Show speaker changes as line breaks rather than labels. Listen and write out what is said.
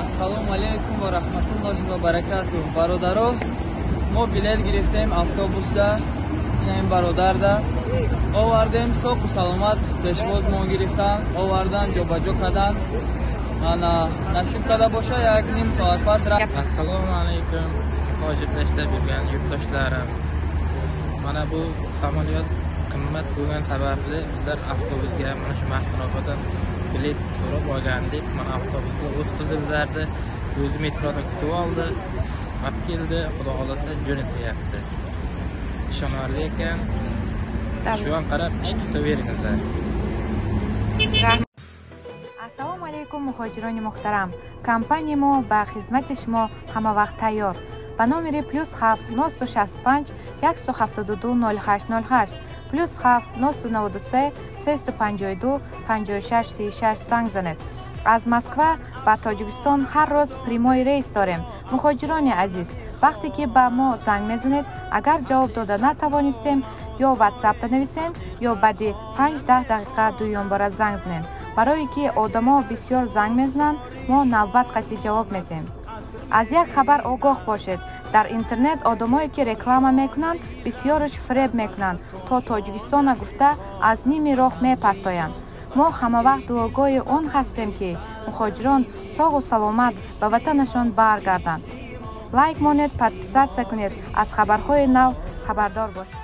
Ассалому алайкум ва раҳматуллоҳи ва баракатуҳ. Бародаро, мо билет гирифтем автобусда, ин бародарда овардем, соқу саломат пешвозмон гирифтан, овардан, ҷобаҷо кардан. Ана насиб карда боша, як ним соат пас.
Assalomu alaykum, muhojirda ishlab yurgan yurtdoshlarim. Mana bu samolyot qimmat bo'lgani sababli bizlar avtobusga mana shu Maftunobadan bilet so'rab olgandik. Mana avtobusga o'tkazdi bizlarni. O'zi metroda kutib oldi, olib keldi. Xudo xohlasa jo'natyapti. Ishonarli ekan. Shu ham qarab ish tutaveringlar.
Ассалому алайкум, муҳоҷирони муҳтарам. Компанияи мо ба хизмати шумо ҳамавақт тайёр. Ба номери +7 965 172 08 08, +7 993 352 56 36 занг занед. Аз Москва ба Тоҷикистон ҳар рӯз прямой рейс дорем. Муҳоҷирони азиз, вақте ки ба мо занг мезанед, агар ҷавоб дода натавонистем, ё ватсапда нависед, ё баъди 5-10 дақиқа дуюмбора занг занед. Барое ки одамо бисёр занг мезананд, мо навбат қатъи ҷавоб медиҳем. Аз як хабар огоҳ бошед: дар интернет одамое ки реклама мекунанд, бисёраш фиреб мекунанд, то Тоҷикистона гуфта аз ними роҳ мепартоянд. Мо ҳамавақт дуогоҳи он ҳастем, ки муҳоҷирон соғу саломат ба ватанашон баргарданд. Лайк монед, подписаться кунед, аз хабарҳои нав хабардор бошед.